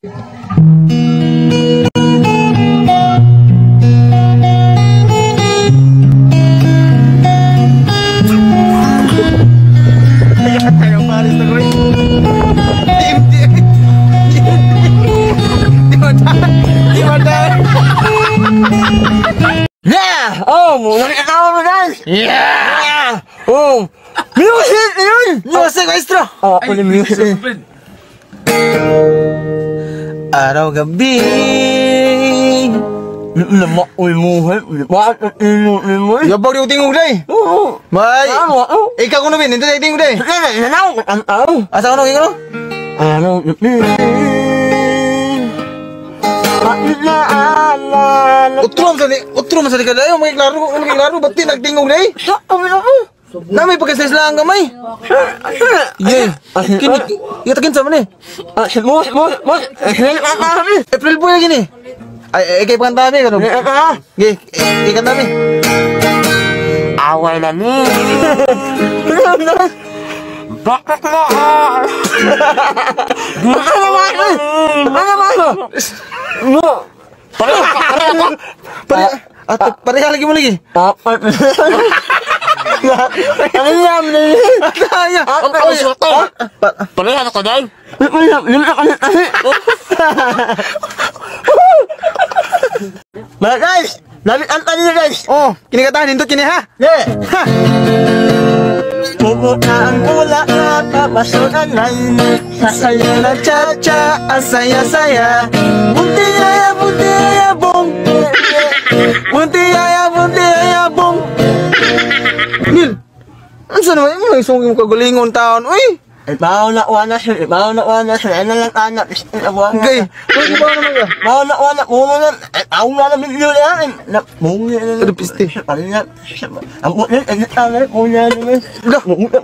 Tayo pares na koy. Team team. Di ba da? Di ba da? Yeah! Oh, nakita mo guys! Yeah! Oh! Music! Yun! Music, maestro. Oh, ako ni music. Araw gabi. Namak uy mo. Bakit ang ino mo? Yabag di ko tingog day. Oo. Bay. Ano? Oh. Ikaw kuno bin, hindi tayo tingog day. Nanaw ang tao. Asa kuno ikaw? Araw gabi. Maalala. Utro man sa di kadayo, mga klaro, mga klaro, ba't di nagtingog day? Sa kami na ko. Na may pagka lang ang gamay. Yeah. Kini, itakin sa man eh. Mo mo mo. April Boy lagi ni. Ay, ay, kay panganta mi kano. Ge, kay kanta mi. Away na ni. Bakit na? Ano ba? Ano ba? No. Pare, pare, Pare, ato pareha lagi mo lagi. Ano yan? Ataya. Pareha na ka dahil? Mga guys, lamit ang kanina guys. Oh, kinikatahan nindot kini ha. Yeah. Ha. Pumunta ang pula na papasukan Sasayaw na cha-cha, ang saya-saya. Bunti yaya, bunti yaya, bong. Bunti yaya, bunti yaya, bong. Nil, ano sa naman? Ano yung mo kagalingon taon? Uy! Ibaw na wala siya, ibaw na wala siya, ano lang anak, Okay, uy, di ba naman ka? Ibaw na wala, muna na, ako na na milyon yan, na, muna na, Ano, piste? Ang muna, ang muna, ang muna, Lah. ang muna,